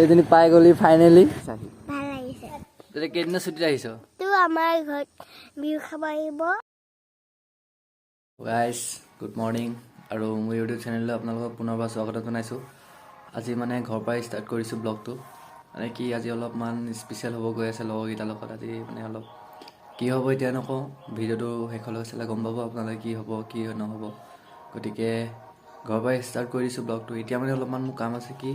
এইজনী পাই গ'লি ফাইনেলি। ভাল লাগিছে। তই কেইদিনৰ ছুটীত আহিছ? তো আমাৰ ঘৰত বিহু খাব আহিব। গাইজ, গুড মৰ্ণিং আৰু মোৰ ইউটিউব চেনেললৈ আপোনালোকক পুনৰবাৰ স্বাগতম জনাইছোঁ। আজি মানে ঘৰৰ পৰাই ষ্টাৰ্ট কৰিছোঁ ব্লগটো। মানে কি, আজি অলপমান স্পেচিয়েল হ'ব গৈ আছে লগৰকেইটাৰ লগত। আজি মানে অলপ কি হ'ব এতিয়া নকওঁ, ভিডিঅ'টো শেষলৈ চালে গম পাব আপোনালোকে কি হ'ব কি নহ'ব। গতিকে ঘৰৰ পৰাই ষ্টাৰ্ট কৰি দিছোঁ ব্লগটো। এতিয়া মানে অলপমান মোৰ কাম আছে কি,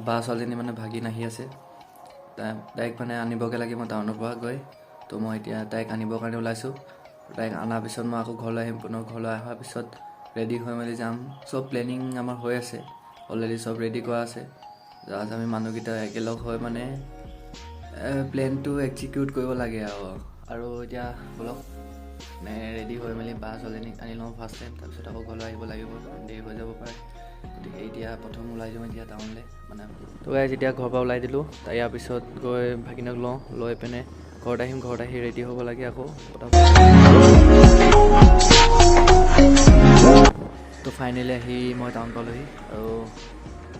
বা ছোৱালীজনী মানে ভাগিন আহি আছে, তাইক মানে আনিবগৈ লাগে মই টাউনৰ পৰা গৈ। তো মই এতিয়া তাইক আনিবৰ কাৰণে ওলাইছোঁ। তাইক অনাৰ পিছত মই আকৌ ঘৰলৈ আহিম। পুনৰ ঘৰলৈ অহাৰ পিছত ৰেডি হৈ মেলি যাম। চব প্লেনিং আমাৰ হৈ আছে অলৰেডি, চব ৰেডি কৰা আছে। জাষ্ট আমি মানুহকেইটা একেলগ হৈ মানে প্লেনটো এক্সিকিউট কৰিব লাগে আৰু। আৰু এতিয়া ব'লক, মানে ৰেডি হৈ মেলি বা ছোৱালীজনীক আনি লওঁ ফাৰ্ষ্ট টাইম, তাৰপিছত আকৌ ঘৰলৈ আহিব লাগিব, দেৰি হৈ যাব পাৰে। গতিকে এতিয়া প্ৰথম ওলাই যাওঁ এতিয়া টাউনলৈ। মানে তো গাইজ, এতিয়া ঘৰৰ পৰা ওলাই দিলোঁ। তাৰ ইয়াৰ পিছত গৈ ভাগিনক লওঁ, লৈ পিনে ঘৰত আহিম। ঘৰত আহি ৰেডি হ'ব লাগে আকৌ। তো ফাইনেলি আহি মই টাউন পালোহি আৰু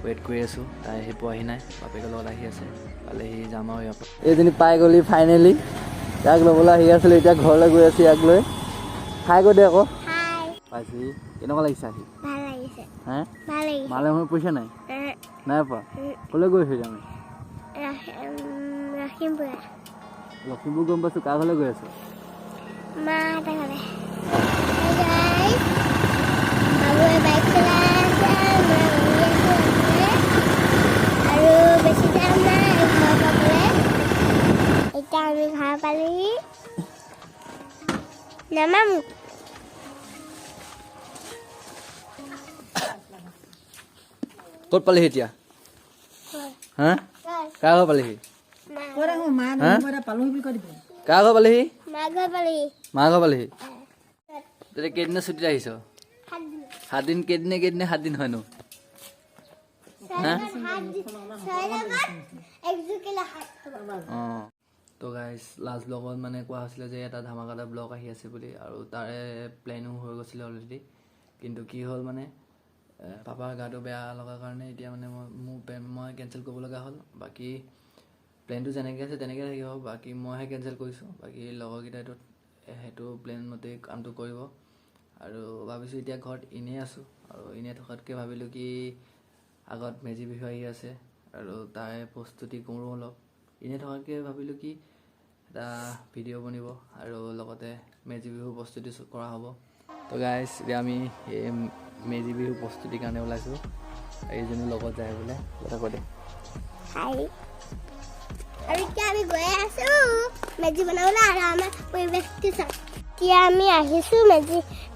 ৱেইট কৰি আছোঁ। তাই আহি পোৱাহি নাই, বাপেকৰ লগত আহি আছে, পালেহি যাম আৰু ইয়াৰ পৰা। এইজনী পাই গ'লি ফাইনেলি। ইয়াক ল'বলৈ আহি আছিলোঁ, এতিয়া ঘৰলৈ গৈ আছোঁ ইয়াক লৈ। হাই কৈ দে আকৌ। হাই। পাইছি, কেনেকুৱা লাগিছে আহি? ভাল লাগিছে। হে? ভাল লাগিছে। মালে মনত পৰিছে নাই? নাই পোৱা। ক'লৈ গৈ আছোঁ এতিয়া আমি? লখিমপুৰ। লখিমপুৰ গম পাইছোঁ, কাৰ ঘৰলৈ গৈ আছোঁ? মাহঁতৰ ঘৰলৈ। Hi guys, বাবুৱে বাইক চলাই আছে, মই বহি আছোঁ আগফালে। আৰু বেছি টাইম নাই ঘৰ পাবলৈ। এতিয়া আমি ঘৰ পালোহি। নামা মোক। ক'ত পালিহি এতিয়া? হা, কাৰ ঘৰ পালিহি? হা, কাৰ ঘৰ পালিহি? মা ঘৰ পালোহি। মা ঘৰ পালিহি। তেতিয়া কেইদিনৰ ছুটীত আহিছ? 7 দিন। 7 দিন? কেইদিনে কেইদিনে 7 দিন হয়নো? ছয় লগত একযোৰ কেলে সাত হ'ব। অঁ, তো গাইজ, লাষ্ট ব্লগত মানে কোৱা হৈছিলে যে এটা ধামাকাদাৰ ব্লগ আহি আছে বুলি, আৰু তাৰে প্লেনো হৈ গৈছিলে অলৰেডি। কিন্তু কি হ'ল মানে, পাপাৰ গাটো বেয়া লগাৰ কাৰণে এতিয়া মানে মই মোৰ প্লেন মই কেঞ্চেল কৰিব লগা হ'ল। বাকী প্লেনটো যেনেকৈ আছে তেনেকৈ থাকিব, বাকী মইহে কেঞ্চেল কৰিছোঁ। বাকী লগৰকেইটাইতো সেইটো প্লেন মতেই কামটো কৰিব। আৰু ভাবিছোঁ এতিয়া ঘৰত এনেই আছোঁ, আৰু এনেই থকাতকৈ ভাবিলোঁ কি আগত মেজি বিহু আহি আছে আৰু তাৰে প্ৰস্তুতি কৰোঁ অলপ। এনেই থকাতকৈ ভাবিলোঁ কি এটা ভিডিঅ' বনিব আৰু লগতে মেজি বিহু প্ৰস্তুতি কৰা হ'ব। তো গাইজ, এতিয়া আমি এই মেজি বিহু প্ৰস্তুতিৰ কাৰণে ওলাইছোঁ। এইজনী লগত যায় বোলে, কথা কৈ দে। হাই। আৰু এতিয়া আমি গৈ আছো মেজি বনাবলৈ আৰু আমাৰ পৰিৱেশটো চাওঁ। এতিয়া আমি আহিছোঁ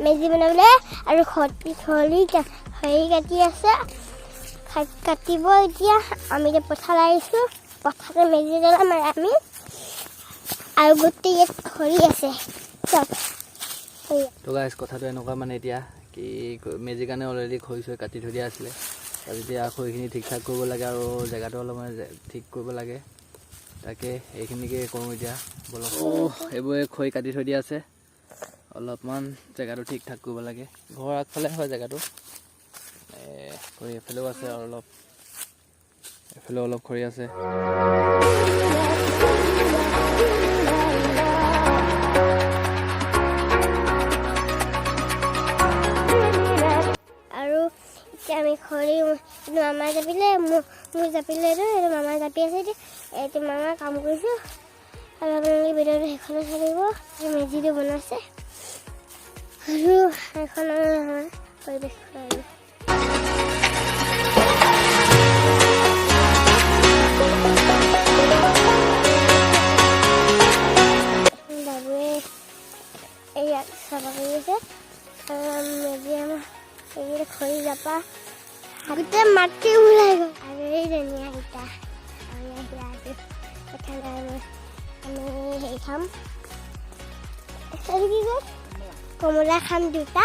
মেজি বনাবলৈ আৰু খৰি খৰি কাটি আছে, কাটিব এতিয়া। আমি এতিয়া পথাৰলৈ আহিছোঁ, পথাৰতে মেজি জ্বলাম আৰু আমি। আৰু গোটেই ইয়াত খৰি আছে চব খৰি। তো গাইজ, কথাটো এনেকুৱা মানে এতিয়া কি মেজিৰ কাৰণে অলৰেডি খৰি চৰি কাটি থৈ দিয়া আছিলে। তাত এতিয়া খৰিখিনি ঠিক ঠাক কৰিব লাগে আৰু জেগাটো অলপমান ঠিক কৰিব লাগে, তাকে এইখিনিকে কৰোঁ এতিয়া। ব'লক। এইবোৰে খৰি কাটি থৈ দিয়া আছে, অলপমান জেগাটো ঠিক ঠাক কৰিব লাগে। ঘৰৰ আগফালে হয় জেগাটো। খৰি এইফালেও আছে আৰু অলপ এইফালেও অলপ খৰি আছে। আৰু এতিয়া আমি খৰি, এইটো মামাই জাপিলে, মোৰ জাপিলে, এইটো মামাই জাপি আছে। এতিয়া এইটো মামাই কাম কৰিছোঁ। আৰু আপোনালোকে ভিডিঅ'টো শেষলৈ চাই থাকিব। এই মেজিটো বনাইছে আৰু এখন আমাৰ পৰিৱেশ আৰু বাবুৱে ইয়াত চাফা কৰি আছে। আৰু মেজি আমাৰ এইকেইটা খৰি জাপা গোটেই মাটি ওলাই গ'ল। আৰু এই ধুনীয়া ইটা আমি আহি আছোঁ পথাৰলৈ। আমি হেৰি খাম, এইটো কি কয়, কমলা খাম দুটা।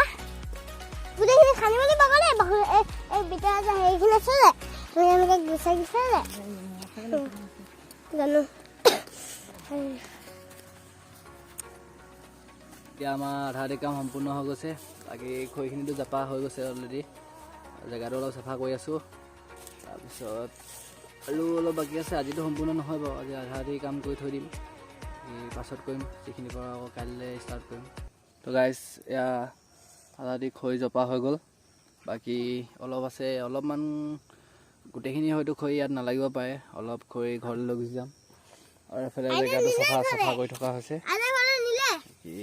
গোটেইখিনি খান্দিব লাগিব গ'লে এই ভিতৰত যে হেৰিখিনি আছে যে, এনেকৈ গুচাই গুচাই যে জানো। এতিয়া আমাৰ আধা আধি কাম সম্পূৰ্ণ হৈ গৈছে। বাকী খৰিখিনিতো জপা হৈ গৈছে অলৰেডি। জেগাটো অলপ চাফা কৰি আছোঁ। তাৰপিছত আৰু অলপ বাকী আছে। আজিতো সম্পূৰ্ণ নহয় বাৰু, আজি আধা আধি কাম কৰি থৈ দিম, পাছত কৰিম যিখিনি পৰা, আকৌ কাইলৈ ষ্টাৰ্ট কৰিম। তো গাইজ, এয়া আধা আধি খৰি জপা হৈ গ'ল, বাকী অলপ আছে। অলপমান গোটেইখিনি হয়তো খৰি ইয়াত নালাগিব পাৰে, অলপ খৰি ঘৰলৈ লৈ গুচি যাম। আৰু এফালে জেগাটো চাফা চাফা কৰি থকা হৈছে। বাকী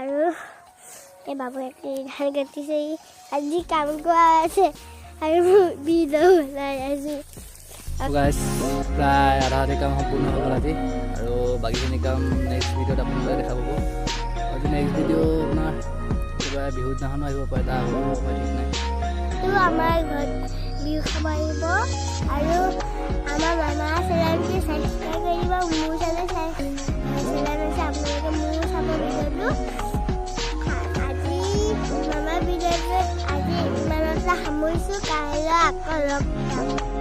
আৰু এই বাবুৱে ধান কাটিছে, আজি কাম কৰা আছে আৰু ভিডিঅ' বনাই আছো। গাইজ, প্ৰায় আধা আধি কাম সম্পূৰ্ণ হৈ গ'ল আজি, আৰু বাকীখিনি কাম নেক্সট ভিডিঅ'ত আপোনালোকে দেখা পাব। হয়তো নেক্সট ভিডিঅ' আপোনাৰ কিবা বিহুৰ দিনাখনো আহিব পাৰে, তাৰ আগতো হ'ব পাৰে, ঠিক নাই। আমাৰ ঘৰত বিহু খাব আহিব আৰু আমাৰ মামা চেনেলটো ছাবস্ক্ৰাইব কৰিব, মোৰ চেনেল চেনেল আছে, আপোনালোকে মোৰো চাব ভিডিঅ'টো। আজি মামাৰ ভিডিঅ'টো আজি ইমানতে সামৰিছোঁ, কাইলৈ আকৌ লগ পাম।